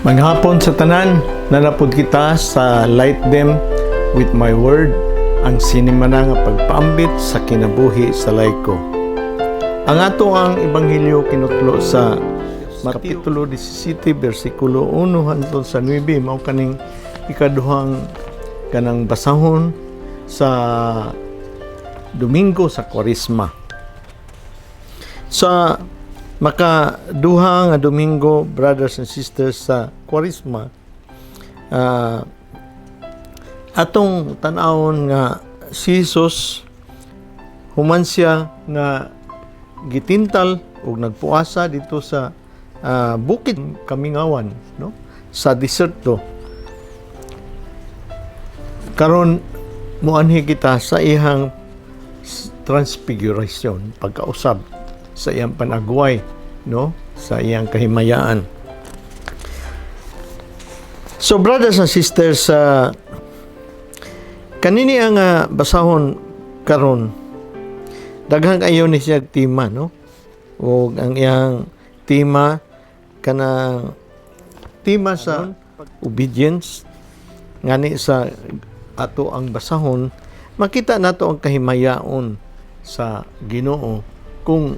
Maghapon sa tanan, naa na pod kita sa Light Them with My Word, ang sinimana nga pagpaambit sa kinabuhi sa laiko. Ang ato ang ebanghelyo kinutlo sa Kapitulo 17 bersikulo 1 hangtod sa 9, mao kaning ikaduhang kanang basahon sa Domingo sa Kwaresma. Sa makaduha nga Domingo, brothers and sisters, sa Kwaresma, atong tan-awon nga si Jesus, human siya nga gitintal ug nagpuasa dito sa Bukid Kamingawan, no, sa diserto. Karon moanhi kita sa iyang transfiguration, pagkausab sa iyang panagway, no, sa iyang kahimayaan. So brothers and sisters, sa kanini ang basahon karon, daghan kayo ni siya tema, no, ug ang iyang tema kanang tema sa obedience. Ngani sa ato ang basahon, makita nato ang kahimayaon sa Ginoo kung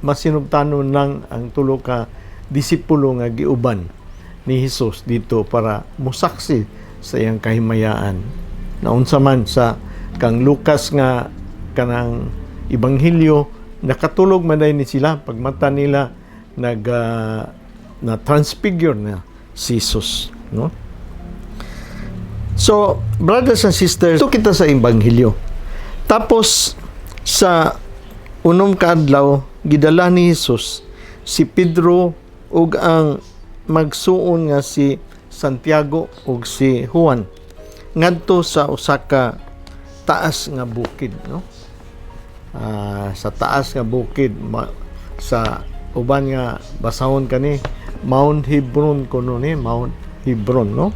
masinubtanon lang ang tulo ka disipulo nga giuban ni Hesus dito para musaksi sa iyang kahimayaan. Naunsa man sa kang Lucas nga kanang ebanghelyo, nakatulog man ni sila, pagmata nila nag na transfigure na si Jesus, no? So, brothers and sisters, ito kita sa ebanghelyo. Tapos sa 6 ka adlaw, gidala ni Jesus si Pedro ug ang magsuon nga si Santiago ug si Juan ngadto sa usa ka taas nga bukid, no? Sa taas nga bukid, sa uban nga basahon kani, Mount Hebron kuno ni, Mount Hebron, no?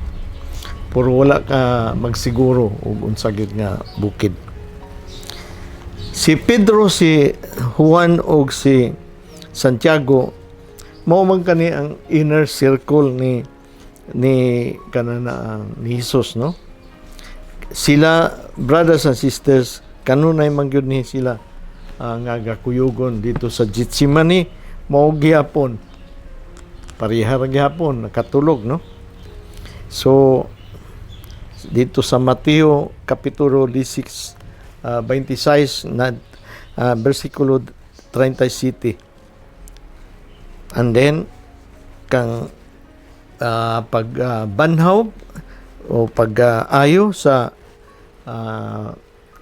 Pero wala ka magsiguro og unsa gyud nga bukid. Si Pedro, si Juan ug si Santiago, mao man kani ang inner circle ni kanana ni Jesus, no? Sila, brothers and sisters, kanunay man gyud ni sila nga gakuyugon dito sa Gethsemane. Mao gihapon, pareha ra gihapon nakatulog, no? So dito sa Mateo kapitulo 16 26 na versikulo 37, and then kang pag banhaw o pag-ayo sa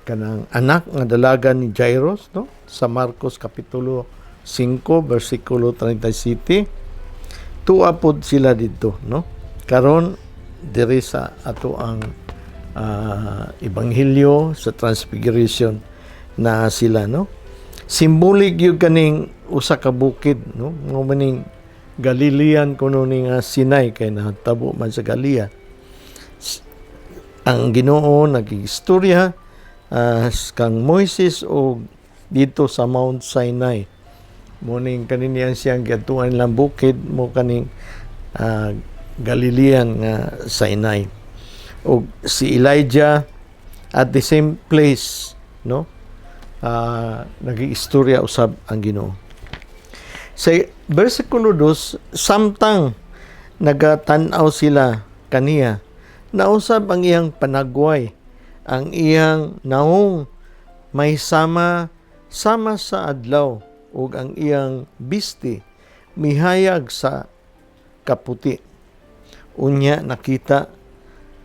kanang anak nga dalaga ni Jairus, no, sa Marcos kapitulo 5 versikulo 37, tuwa pod sila didto, no? Karon diri sa ato ang ebanghelyo sa transfiguration na sila, no? Symbolic gyud kaning usa ka bukid, no, mo maning Galilean kuno ni nga Sinai kay nahatabo man sa Galilea. Ang Ginoo nagiistorya kang Moises o dito sa Mount Sinai, mo ning kaniniyan siyang giadtuan lang bukid mo kaning Galilean nga Sinai. Og si Elijah at the same place, no, nagiistorya usab ang Ginoo. Sa versikulo 2, samtang nagatan-aw sila kaniya, nausab ang iyang panagway, ang iyang naong may sama sama sa adlaw ug ang iyang bisti mihayag sa kaputi. Unya nakita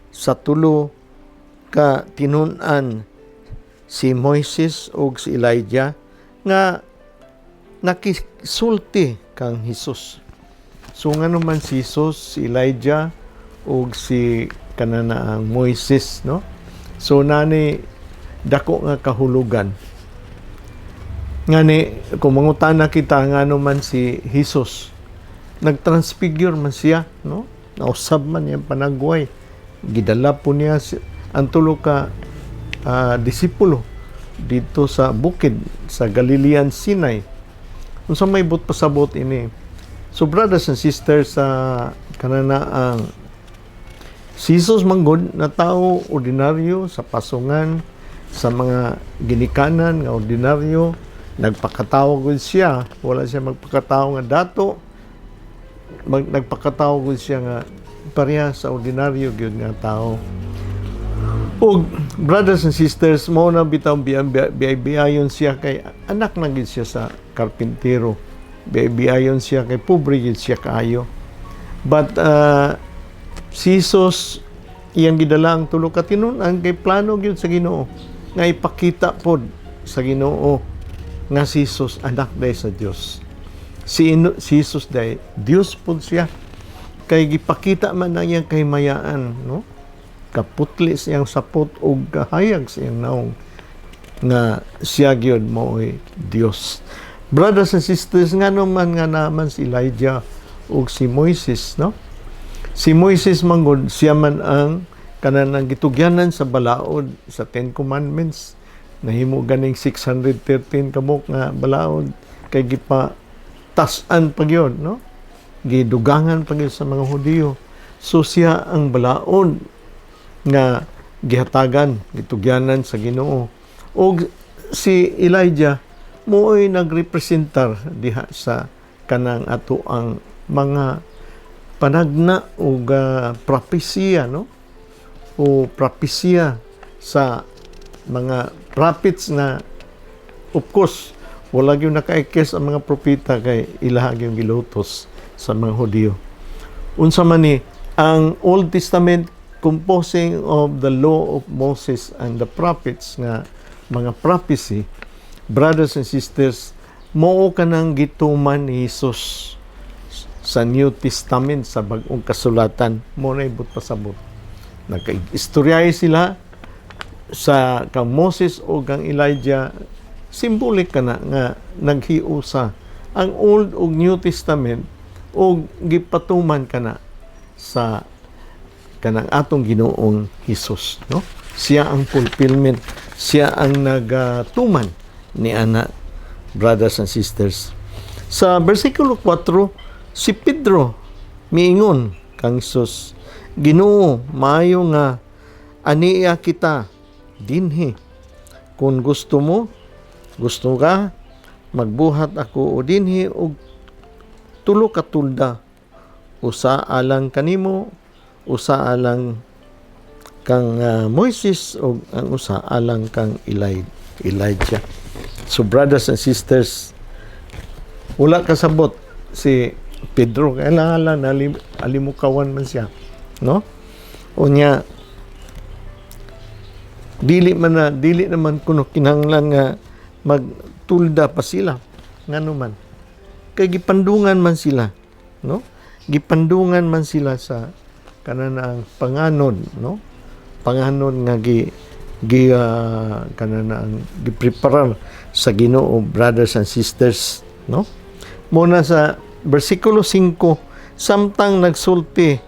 sa tulo ka tinun-an si Moises ug si Elijah nga nakisulti kang Hesus. So ngano man si Jesus, si Elijah ug si kanana ang Moises, no? So nani dako nga kahulugan. Ngani kung mangutana kita ngano man si Jesus nagtransfigure man siya, no? Nausab man iyang panagway. Gidala po niya ang tulo ka disipulo dito sa bukid sa Galilean Sinai. Unsa may buot pasabot ini? So brothers and sisters, sa Kanana ang si Jesus manggod na tao ordinaryo sa pasungan sa mga ginikanan nga ordinaryo. Nagpakatawo gud siya, wala siya magpakatawo nga dato, nagpakatawo gud siya nga pareha sa ordinaryo gyud nga tao. Ug brothers and sisters, mao na bitaw biyayon siya kay anak na gid siya sa karpintero. Biyayon siya kay pobre gid siya kaayo. But si Jesus, iyang gidala ang tulo ka tinun-an kay plano gyud sa Ginoo nga ipakita pod sa Ginoo nga si Jesus anak diay sa Dios. Si Jesus diay Dios pod siya kay gipakita man ang iyang kahimayaan, no? Kaputli siyang sapot og kahayag siyang naong nga siya gyud mao'y Dios. Brothers and sisters, ngano man nga naman si Elijah ug si Moises, no? Si Moises manggod, siya man ang kanang gitugyanan sa balaod sa Ten Commandments. Nahimo ganing 613 kabuk nga balaod kay gipa tas-an pa gyud, no? Gidugangan pa gyud sa mga Hudiyo. So siya ang balaod nga gihatagan, gitugyanan sa Ginoo. Og si Elijah mo'y nagrepresentar diha sa kanang ato ang mga panagna og propesya, no, o propesya sa mga prophets na of course wala gyud nakaikis ang mga propeta kay ilaha gyud gilutos sa mga Hudiyo. Unsa man ni ang Old Testament, composing of the law of Moses and the prophets nga mga prophecy, brothers and sisters, mao kanang gituman ni Jesus sa New Testament, sa Bag-ong Kasulatan. Mao na ibot pasabot. Nagka-istoryay sila sa kang Moses o kang Elijah, symbolic kana nga naghiusa ang Old ug New Testament ug gipatuman kana sa kanang atong Ginoong Hesus, no? Siya ang fulfillment, siya ang nagatuman ni ana, brothers and sisters. Sa versikulo 4, si Pedro miingon kang Jesus, "Ginoo, maayo nga aniya kita dinhi. Kung gusto mo, gusto ka, magbuhat ako o dinhi og tulo ka tulda, usa alang kanimo, usa alang kang Moises ug ang usa alang kang Elijah." So brothers and sisters, wala kasabot si Pedro, kailangan lang alimukawan man siya, no? Unya dili man na dili naman kuno kinahanglan nga magtulda pa sila. Ngano man? Kay gipandungan man sila, no? Gipandungan man sila sa kanang panganod, no? Panganod nga gi gi kanang gipreparar sa Ginoo, brothers and sisters, no? Muna sa versikulo 5, samtang nagsulti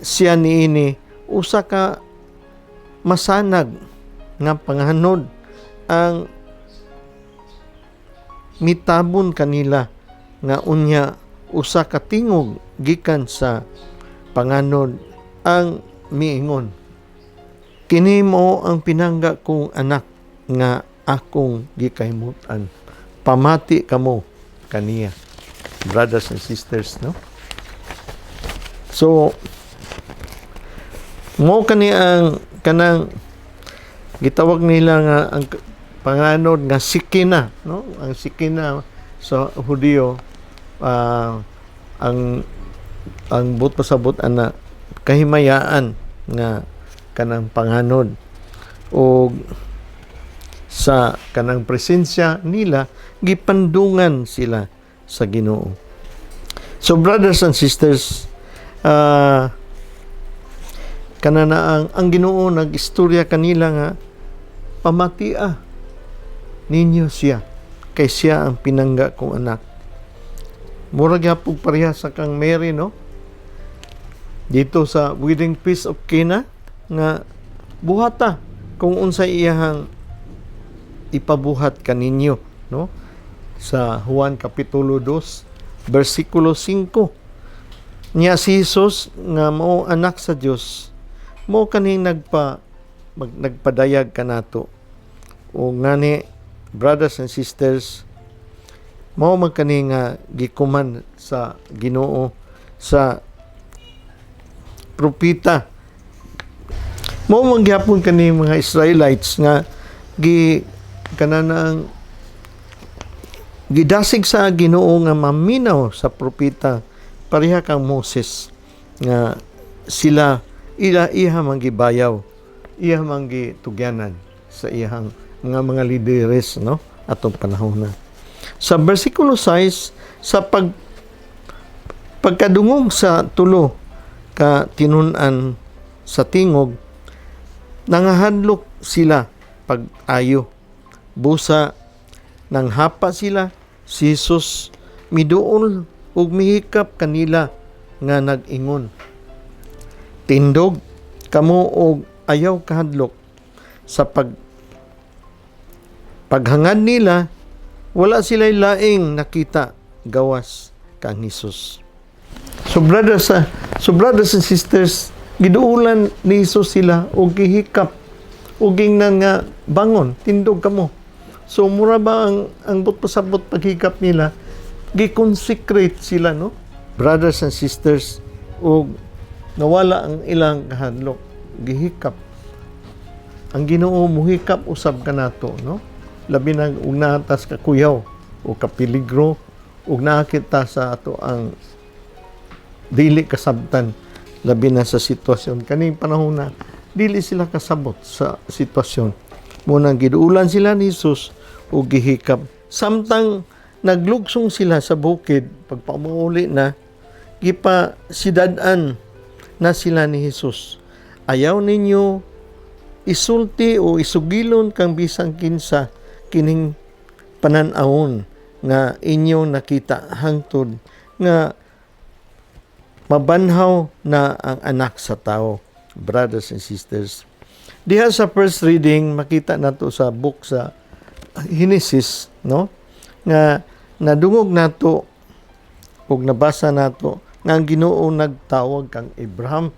siya niini, usa ka masanag nga panganod ang mitabon kanila nga unya usa ka tingog gikan sa panganod ang miingon, "Kini mao ang pinangga kong anak nga akong gikahimutan. Pamati kamo kaniya." Brothers and sisters, no? So mo kani ang kanang gitawag nila nga ang panganod nga Shekinah, no? Ang Shekinah sa Hudiyo, ang buot pasabot ana kahimayaan nga kanang panganod, og sa kanang presensya nila gipandungan sila sa Ginoo. So brothers and sisters, kana na ang Ginoo nag-istorya kanila nga pamatia ninyo siya kay siya ang pinangga kong anak. Mura gyapon pareha sa kang Mary, no, dito sa wedding feast of Cana nga buhata kung unsay iyahang ipabuhat kaninyo, no? Sa Juan kapitulo 2 bersikulo 5. Nya si Jesus nga mao anak sa Dios, mao kaning nagpadayag kanato. O ngani, brothers and sisters, mao man kani nga gikuman sa Ginoo sa propeta. Mao man gyapon kani mga Israelites nga gi kananang gidasig sa Ginoo nga maminaw sa propeta pareha kang Moses, nga sila ila iha man gibayaw, iha man gitugyanan sa iyang mga lideres, no, atong panahon na. Sa versikulo 6, sa pagkadungog sa tulo ka tinun-an sa tingog, nangahadlok sila pag-ayo. Busa nanghapa sila. Si Jesus miduol ug mihikap kanila nga nag-ingon, "Tindog kamo og ayaw kahadlok." Sa paghangad nila, wala sila laing nakita gawas kang Jesus. So brothers and sisters, giduulan ni Jesus sila og gihikap ug gingnan nga, "Bangon, tindog kamo." So mura ba ang buot pasabot, paghikap nila, gi-consecrate sila, no, brothers and sisters, ug nawala ang ilang kahadlok. Gihikap ang Ginoo, muhikap usab kanato, no, labi na ug naa tas kakuyaw o kapeligro ug nakita sa ato ang dili kasabtan, labi na sa sitwasyon kaning panahon na dili sila kasabot sa sitwasyon. Munang giduulan sila ni Jesus ug gihikap. Samtang naglugsong sila sa bukid pagpamuuli na, gipa sidad-an na sila ni Jesus, "Ayaw ninyo isulti o isugilon kang bisan kinsa kining panan-awon nga inyong nakita hangtod nga mabanhaw na ang Anak sa Tao." Brothers and sisters, diha sa first reading, makita nato sa book sa Genesis, no, nga nadungog nato ug nabasa nato nga ang Ginoo nagtawag kang Abraham,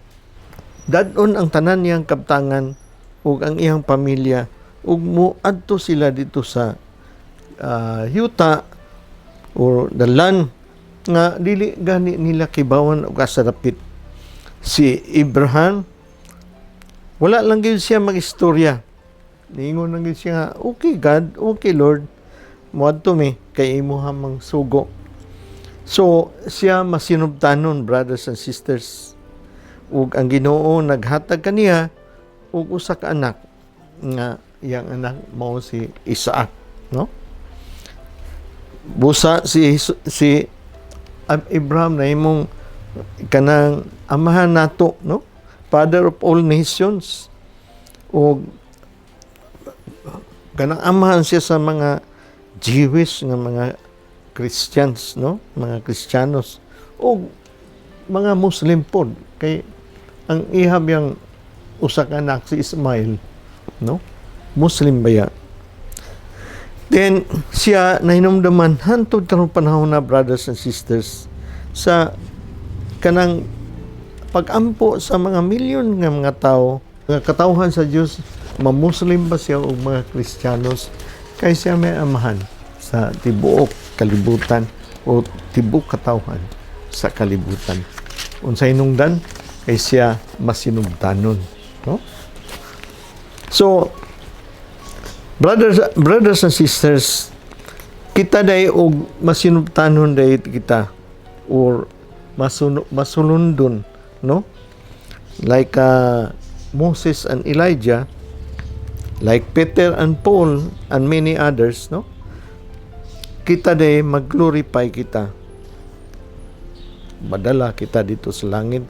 dad-on ang tanan niyang kabtangan ug ang iyang pamilya ug moadto sila dito sa yuta or the land nga dili gani nila kibawan og asa dapit. Si Abraham, wala lang gyud siya mag-istorya. Niingon lang gyud siya nga, "Okay God, okay Lord, moadto mi kay imuha mang sugo." So siya masinubtanon, brothers and sisters, ug ang Ginoo naghatag kaniya og usa ka anak nga iyang anak mao si Isaac, no? Busa si Abraham na imong kanang amahan nato, no, father of all nations, ug kanang amahan siya sa mga Jewish nga mga Christians, no, mga Kristiyanos ug mga Muslim pod, kay ang ihab yang usa ka anak, si Ismail, no, Muslim baya. Then siya nahinumduman hantod karong panahon na, brothers and sisters, sa kanang pagampo sa mga milyon nga mga tao, mga katawhan sa Dios, ma-Muslim ba siya o mga Kristiyanos, kay siya may amahan sa tibuok kalibutan o tibuok katawhan sa kalibutan. Unsay hinungdan? Kay siya masinubtanon, no? So brothers and sisters, kita day og masinubtanon day kita or masulundon, no, like Moses and Elijah, like Peter and Paul and many others, no? Kita day mag-glorify kita, madala kita dito sa langit.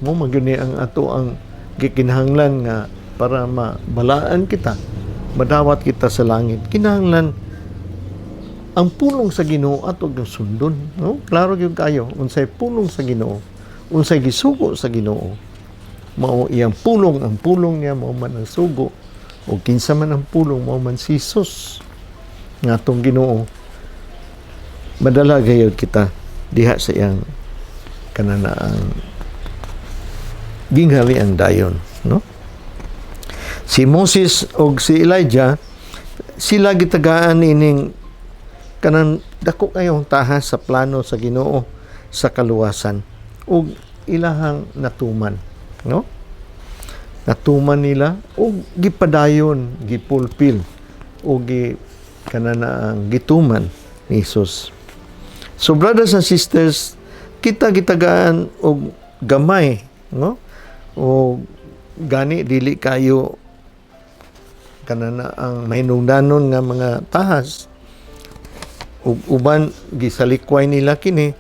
Mao man gyud ni ang ato ang gikinahanglan nga para mabalaan kita, madawat kita sa langit. Kinahanglan ang pulong sa Ginoo ato gyud sundon, no? Klaro gyud kayo unsay pulong sa Ginoo, unsay gisugo sa Ginoo. Mao iyang pulong, ang pulong niya mao man ang sugo, o kinsa man ang pulong, mao man si Jesus nga atong Ginoo. Madala gayud kita diha sa iyang kanang Kanana ang gingharian dayon, no? Si Moses og si Elijah, sila gitagaan ining kanang dako kayong tahas sa plano sa Ginoo sa kaluwasan ug ilahang natuman, no? Natuman nila ug gipadayon, gipulpil ug gi kanana ang gituman ni Jesus. So brothers and sisters, kita gitagaan og gamay, no? O gani dili kayo kanana ang mahinungdanon nga mga tahas ug uban gisalikway nila kini,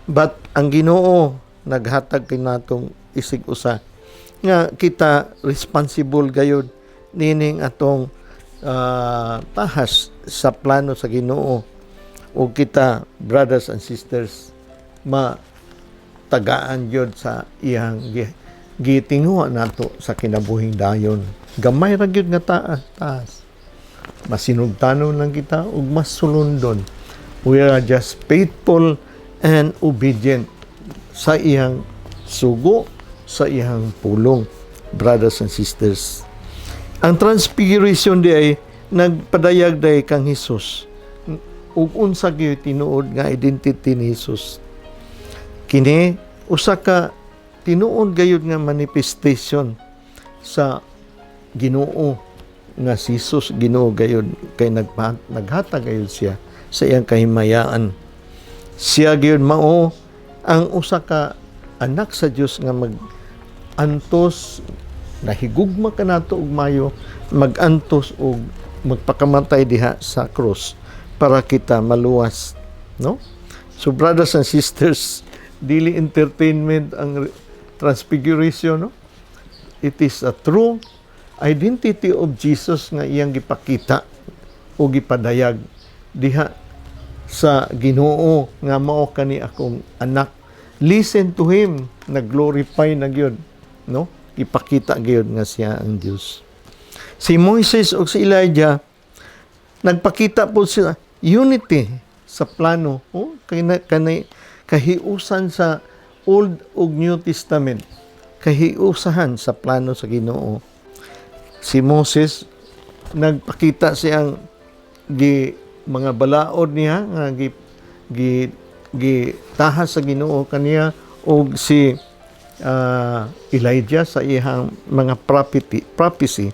but ang Ginoo naghatag kinatong isig usa nga kita responsible gayud nining atong tahas sa plano sa Ginoo ug kita, brothers and sisters, ma tagaan gyud sa iyang gitinguha nato sa kinabuhing dayon. Gamay ra gyud nga taas taas, masinugtanon lang kita ug masulundon. We are just faithful and obedient sa iyang sugo, sa iyang pulong, brothers and sisters. Ang Transfiguration di ay nagpadayag day kang Hesus ug unsa gyud tinuod nga identity ni Hesus. Kini usa ka tinuod gayud nga manifestation sa Ginoo nga si Jesus, Ginoo gayud, kay naghatag gayud siya sa iyang kahimayaan. Siya gyud mao ang usa ka anak sa Dios nga mag antos, nahigugma kanato og mayo, magantos og magpakamatay diha sa krus para kita maluwas, no? So brothers and sisters, dili entertainment ang Transfiguration, no? It is a true identity of Jesus nga iyang gipakita o gipadayag diha sa Ginoo nga mao kani akong anak, listen to him. Nag-glorify na gyud, no? Ipakita gyud nga siya ang Dios. Si Moises ug si Elijah nagpakita po sila unity sa plano, oh, kay na, kanay kahiusan sa Old ug New Testament, kahiusahan sa plano sa Ginoo. Si Moses nagpakita siyang gi mga balaod niya nga gi gi gi tahas sa Ginoo kaniya, og si Elijah sa iyang mga prophecy.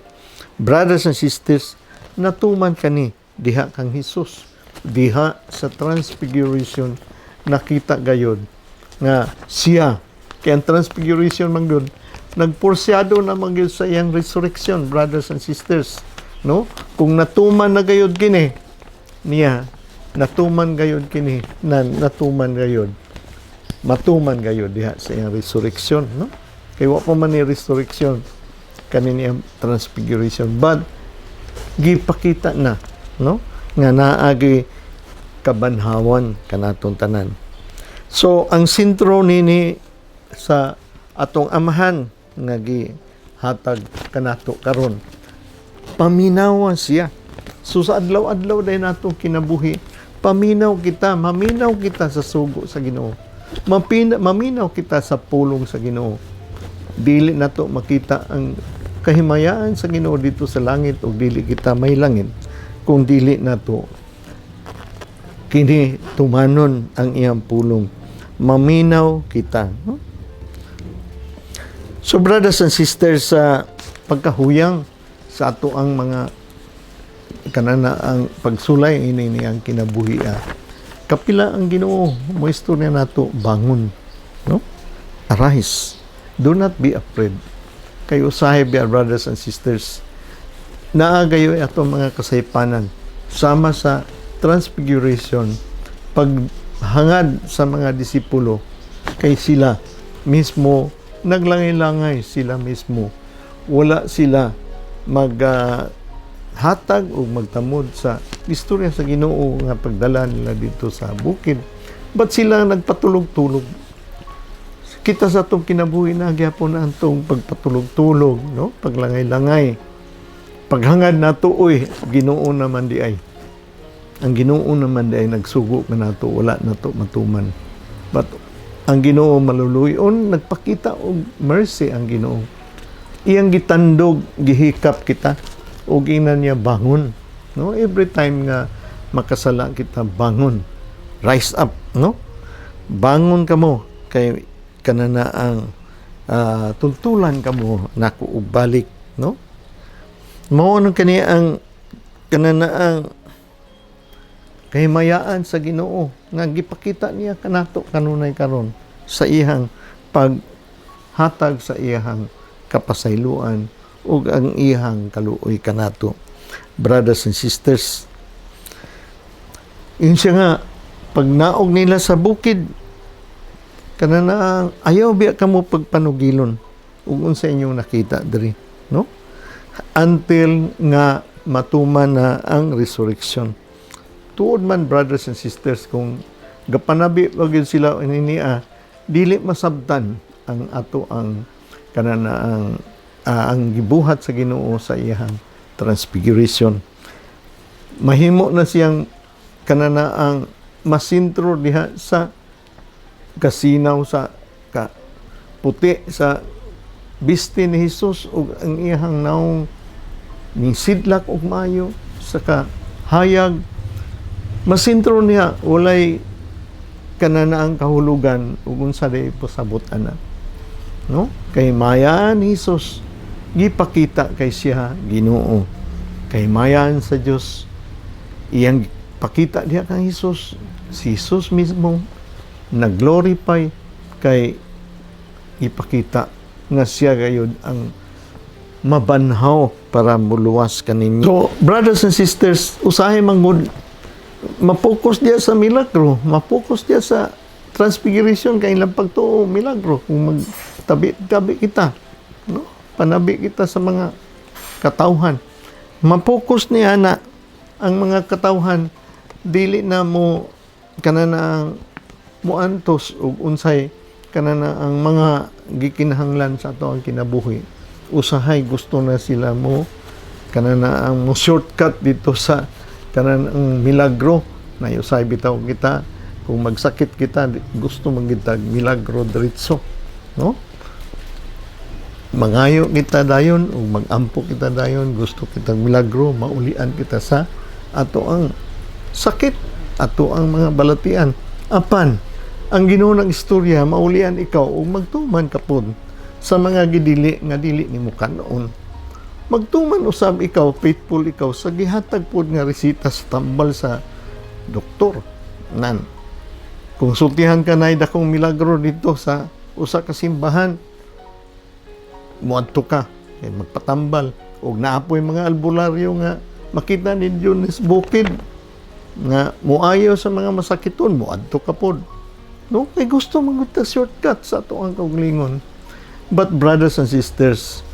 Brothers and sisters, natuman kani diha kang Hesus. Diha sa Transfiguration nakita gayod nga siya, kay ang Transfiguration man gyud nagforeshadow na man gyud sa iyang resurrection, brothers and sisters, no? Kung natuman na gayud kini niya, natuman gayud kini na natuman gayud, matuman gayud diha sa iyang resurrection, no? Kay wa pa man ni resurrection kani niyang Transfiguration, but gipakita na, no, nga naagi kabanhawan kanatong tanan. So ang sentro nini sa atong Amahan nga gihatag kanato karon, paminawa siya. So sa adlaw-adlaw dahil natong kinabuhi, paminaw kita, maminaw kita sa sugo sa Ginoo. Maminaw kita sa pulong sa Ginoo. Dili nato makita ang kahimayaan sa Ginoo dito sa langit o dili kita may langit kung dili nato kini tumanon ang iyang pulong. Maminaw kita, no? So brothers and sisters, sa pagkahuyang sa ato ang mga kanana ang pagsulay ini niyang kinabuhi, kapila ang Ginoo mo istorya nato, "Bangon," no? "Arise, do not be afraid." Kay usahay biya, brothers and sisters, naa gayo atong mga kasaypanan sama sa Transfiguration, paghangad sa mga disipulo, kay sila mismo naglangay-langay, sila mismo wala sila mag hatag o magtamod sa istorya sa Ginoo nga pagdala nila dito sa bukid. But sila nagpatulog-tulog? Kita sa atong kinabuhi na gyapon na atong pagpatulog-tulog, no? Paglangay-langay. Paghangad nato, uy, Ginoo naman di ay. Ang Ginoo naman di ay nagsugo kanato, wala nato matuman. But Ang Ginoo maluluyon, nagpakita og mercy ang Ginoo. Iyang gitandog, gihikap kita ug ingnan niya, "Bangon," no? Every time nga makasala kita, bangon, rise up, no? Bangon kamo kay kanana ang tultulan kamo nako og balik, no? Mao nang kani ang kanana ang kahimayaan sa Ginoo nga gipakita niya kanato kanunay karon sa iyang paghatag sa iyang kapasayloan ug ang iyang kaluoy kanato. Brothers and sisters, yun siya nga pagnaog nila sa bukid, kanana ayaw biya kamo pagpanugilon ug unsa inyong nakita diri, no? Until nga matuman na ang resurrection. Tuod man, brothers and sisters, kung gapanabi pa gyud sila niya, dili masabtan ang ato ang kanana ang gibuhat sa Ginoo sa iyang transfiguration. Mahimo na siyang kanana ang masintro diha sa kasinaw sa ka puti sa bisti ni Jesus ug ang iyang naong ning sidlak og maayo sa kahayag. Masintro niya, walay kanana ang kahulugan ug unsa day pasabot ana, no? Kay mayaan ni Jesus, gipakita kay siya Ginoo. Kay mayaan sa Dios, iyang pakita diha kang Jesus. Si Jesus mismo nag-glorify kay ipakita nga siya gayud ang mabanhaw para muluwas kaninyo. So, brothers and sisters, usahay man gud mapokus diya sa milagro, mapokus diya sa transfiguration kay ilang pagtuo milagro kung magtabi-tabi kita, no? Panabi kita sa mga katawhan. Mapokus niya na ang mga katawhan dili na mo kanana muantos ug unsay kanana ang mga gikinahanglan sa ato ang kinabuhi. Usahay gusto na sila mo kanana ang mo shortcut dito sa kanan ang milagro na usahay bitaw kita kung magsakit kita, gusto man kita milagro diretso, no? Mangayo kita dayon o magampo kita dayon, gusto kita milagro, maulian kita sa ato ang sakit, ato ang mga balatian. Apan ang Ginoo ng istorya, maulian ikaw o magtuman ka pod sa mga gidili nga dili nimo kanon. Magtuman usab ikaw, faithful ikaw sa gihatag pod nga resita sa tambal sa doktor. Nan konsultihan ka na dakong milagro dito sa usa ka simbahan, muadto ka kay magpatambal og naapoy mga albularyo nga makita ninyo ni sa bukid nga muayo sa mga masakiton, muadto ka pod, no? Kay gusto man gud ta shortcut sa ato ang kaugalingon. But brothers and sisters,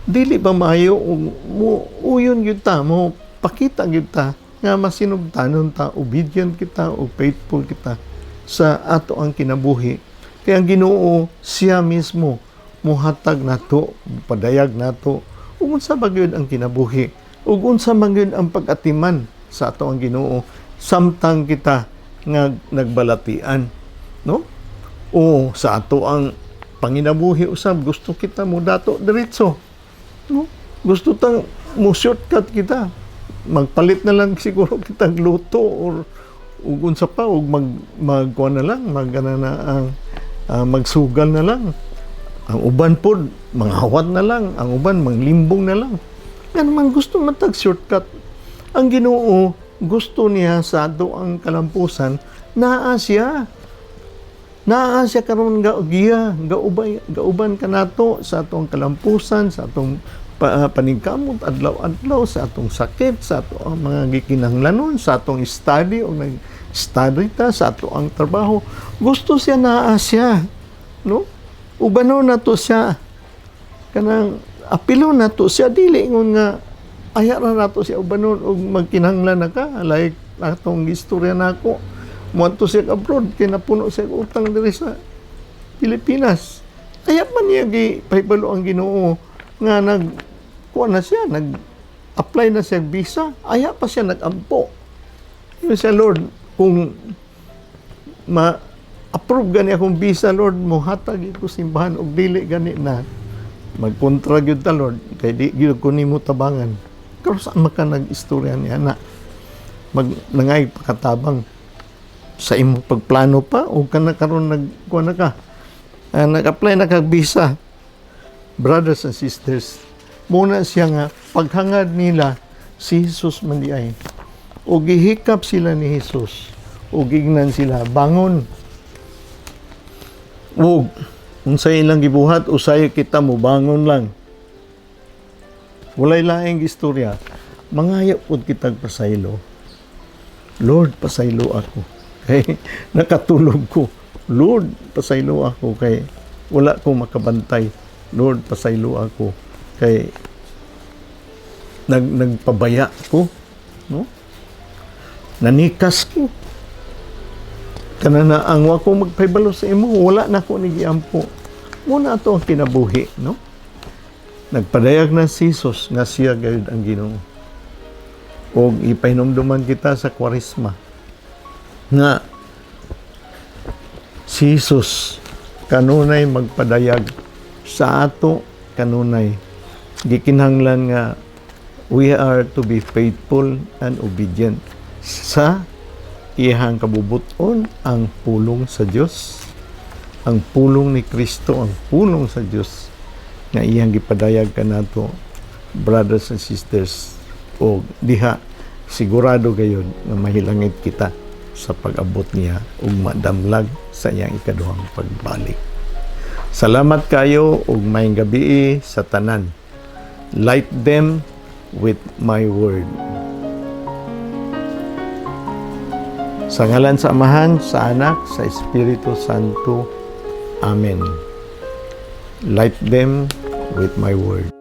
dili ba maayo ug mo uyon gyud ta, mo pakita gyud ta nga masinugtanon ta, obedient kita o faithful kita sa ato ang kinabuhi? Kay ang Ginoo siya mismo muhatag nato, padayag nato ug unsa ba gyud ang kinabuhi ug unsa man gyud ang pag-atiman sa ato ang Ginoo samtang kita nga nagbalatian, no? O sa ato ang panginabuhi usab, gusto kita mo dato diretso, no? Gusto tang mo shortcut kita, magpalit na lang siguro kitang luto or ug unsa pa, ug mag magkuan na lang, mag na ang magsugal na lang. Ang uban pod manghawat na lang, ang uban manglimbong na lang. Yan man, gusto man tag shortcut. Ang Ginoo gusto niya sa ato ang kalampusan naa siya. Naa siya karon ga giya, gaubay, gauban kanato sa atong kalampusan, sa atong paningkamot adlaw-adlaw, sa atong sakit, sa ato ang mga gikinahanglanon, sa atong study o nag-study ta, sa ato ang trabaho. Gusto siya naa siya, no? Ubanon nato siya, kanang apilo nato siya, dili ingon nga aya ra nato siya ubanon ug magkinahanglan na ka. Like atong istorya nako, muadto siya abroad kay napuno siya og utang diri sa Pilipinas. Kaya man niya gipahibalo ang Ginoo nga nag kuha na siya, nag apply na siya visa, aya pa siya nagampo. Yun siya, "Lord, kung ma Approve gani akong visa, Lord, mo hatag ko simbahan og dili gani na magkontra gyud ta, Lord, kay di gyud ko nimo tabangan. Pero sa maka nag-istorya niya na mag nangay pakatabang sa imo pagplano pa o kana karon nagkuha na ka, nag-apply na kag visa. Brothers and sisters, muna siya nga paghangad nila si Jesus man di ay o gihikap sila ni Jesus o gignan sila, "Bangon." Ug unsay ilang gibuhat, usay kita mo bangon lang, walay laing istorya. Mangayo pud kitag pasaylo. "Lord, pasaylo ako kay nakatulog ko. Lord, pasaylo ako kay wala ko makabantay. Lord, pasaylo ako kay nagpabaya ko, no, nanikas ko kana na ang wa ko magpahibalo sa imo, wala na ko ni giampo." Muna ato ang kinabuhi, no? Nagpadayag na si Jesus nga siya gayud ang Ginoo. Og ipahinumduman kita sa Kwaresma nga si Jesus kanunay magpadayag sa ato kanunay. Gikinahanglan nga we are to be faithful and obedient sa iyang kabubuton, ang pulong sa Dios, ang pulong ni Kristo, ang pulong sa Dios nga iyang gipadayag kanato, brothers and sisters. O diha sigurado gayud nga mahilangit kita sa pag-abot niya ug madamlag sa iyang ikaduhang pagbalik. Salamat kayo ug maayong gabii sa tanan. Light them with my word. Sa ngalan sa Amahan, sa Anak, sa Espiritu Santo. Amen. Light them with my word.